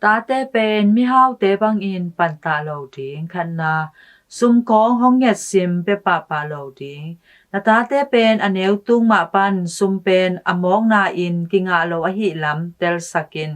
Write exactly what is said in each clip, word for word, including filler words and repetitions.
Tate pen mihaute bangin pantah lo ding. Khatna, sumkhawng hong ngetsim pia pahpah lo ding. Na tate pen a neutung mah pan sum pen a mawkna in kingah lo ahih lam telsak in.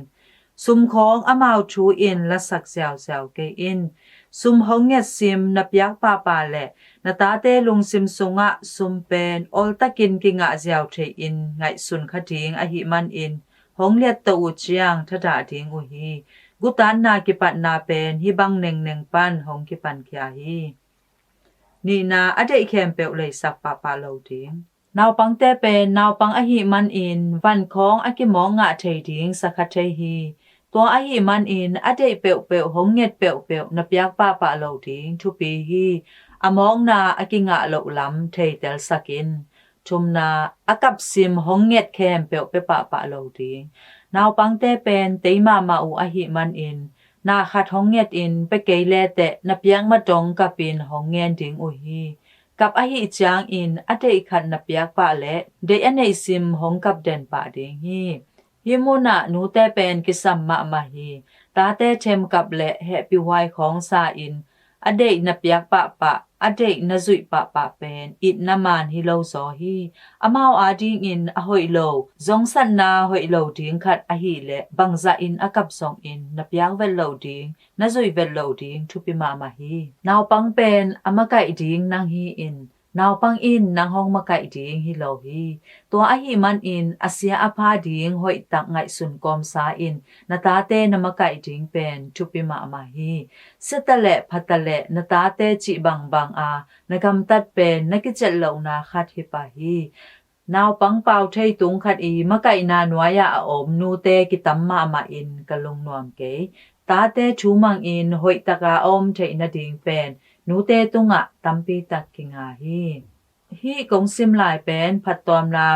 Sumkhawng amau thu in lasak ziauziau kei in. Sum hong ngetsim na piak pahpah le na tate lungsim sungah sum pen oltakin kingah ziau thei in ngaihsun kha ding ahih manin hong liattoh uh ciang thadah ding uh hi. Gutatna kipatna pen hih bang nengneng pan hong kipankhia hi. Nihna, a deih khempeuh leisak pahpah lo ding. Naupangte pen naupang ahih manin vankhawng a kimawk ngah thei ding sakha thei hi. Tua ahih manin a deih peuhpeuh hong nget peuhpeuh na piak pahpah lo ding thupi hi. A mawkna a kingah loh lam thei telsak in. Thumna, a kapsim hong nget khempeuh pia pahpah lo ding. Naupangte pen tei mahmah uh ahih manin na khat hong ngetin pia kei leteh na piak matong kapin hong ngen ding uh hi. Kap ahih ciangin a deih khat na piak pah leh deih a neihsim hong kap den pah ding hi. Hih munah nute pen kisam mahmah hi. Tate themkap le hehpihhuai khawng sa in a deih na piak pahpah, a deih na zuih pahpah pen itna man hi lo zaw hi. Amau adingin a hoih lo, zongsatna hoih lo ding khat ahih leh bangzah in a kap zongin na piak vet loh ding, na zuih vet loh ding thupi mahmah hi. Naupang pen a makaih ding nang hi in, naupang in nang hong makaih ding hi lo hi. Tua ahih manin a sia a pha ding hoihtak ngaihsun kawmsa in na tate na makaih ding pen thupi mahmah hi. Siata le phata le na tate cih bangbang a na gamtat pen na kiciat lohna khat hi pah hi. Naupang pau thei tung khat i makaihna nuai-ah a om nute kitam mahmah in ka lungnuam kei. Tate thu mangin hoihtaka a om theih nading pen nute tungah tampitak kinga hi. Hih kong sim lai pen phattuamna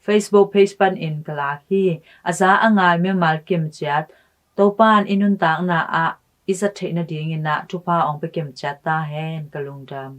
Facebook page panin ka lak hi. A za a ngai mimal kimciat Topan i nuntakna ah i zat theih nadingin ah thupha hong pia kimciat ta hen. Ka lungdam.